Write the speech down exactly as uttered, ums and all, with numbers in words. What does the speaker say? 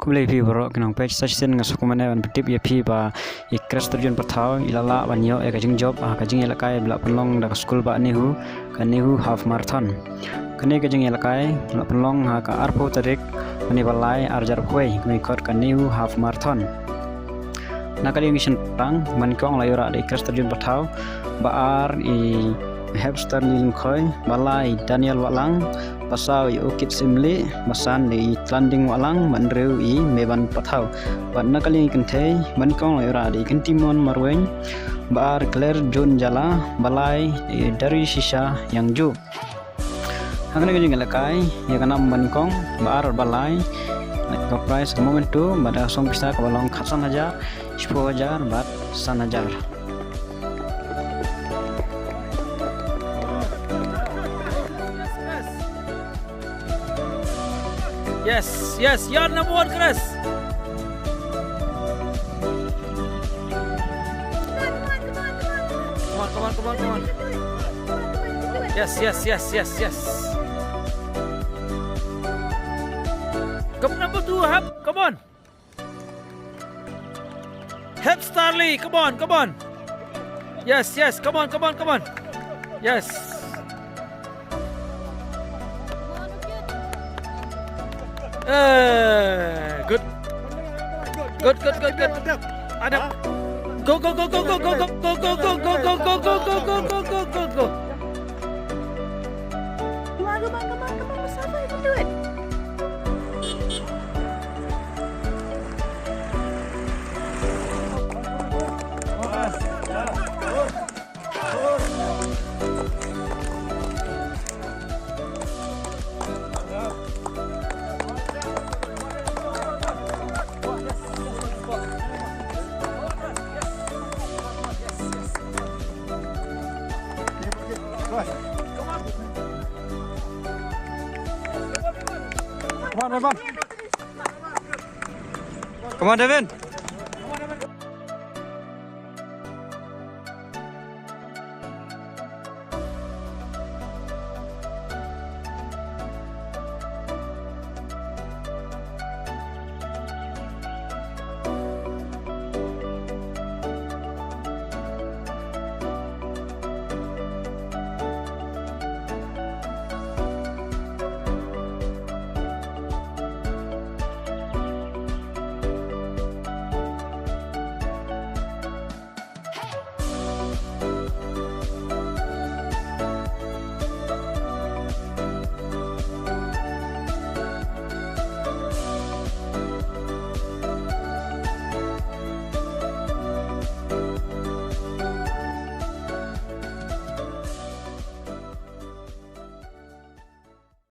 Khublei phi baroh ki nongpeit, sa shisien nga sngewkmen ban pyntip ïa phi ba i Crest Tarjun Pathaw i la lah ban ïoh ïa ka jingjop ha ka jingïalehkai ba la pynlong da ka skul bah NEHU, ka NEHU Half Marathon. Kane ka jingïalehkai la pynlong ha ka arphew tarik mynta ba lai ar hajar arphew wei, kane ka NEHU Half Marathon. Na ka liang ki shynrang, banyngkong la ïoh rah da i Crest Tarjun Pathaw, ba ar i Hepstar Lyngkhoi, ba lai Daniel Wahlang, ba saw i Okit Syiemlieh, ba san i Tlanding Wahlang, ba hynriew i Meban Pathaw. Bad na ka liang ki kynthei, banyngkong la ïoh rah da i Kyntimon Marwein, ba ar Claire June Jala, ba lai i Darishisha Yangju. Ha kane ka jingïalehkai ïa ka nam banyngkong, ba ar ba lai, ka prize ka Momentum, bad ka song pisa kaba long khatsan hajar, shiphew hajar bad san hajar. Yes, yes, you're number one, Crest. Come on, come on, come on, come on. Yes, yes, yes, yes, yes. Come on, number two, Hep. Come on. Hep Starley, come on, come on. Yes, yes, come on, come on, come on. Yes. Eh, good. Good, good, good, good. Adep. Go, go, go, go. Come on, come on, come on, come on. Mustafa, you can do it. Come on, Devin.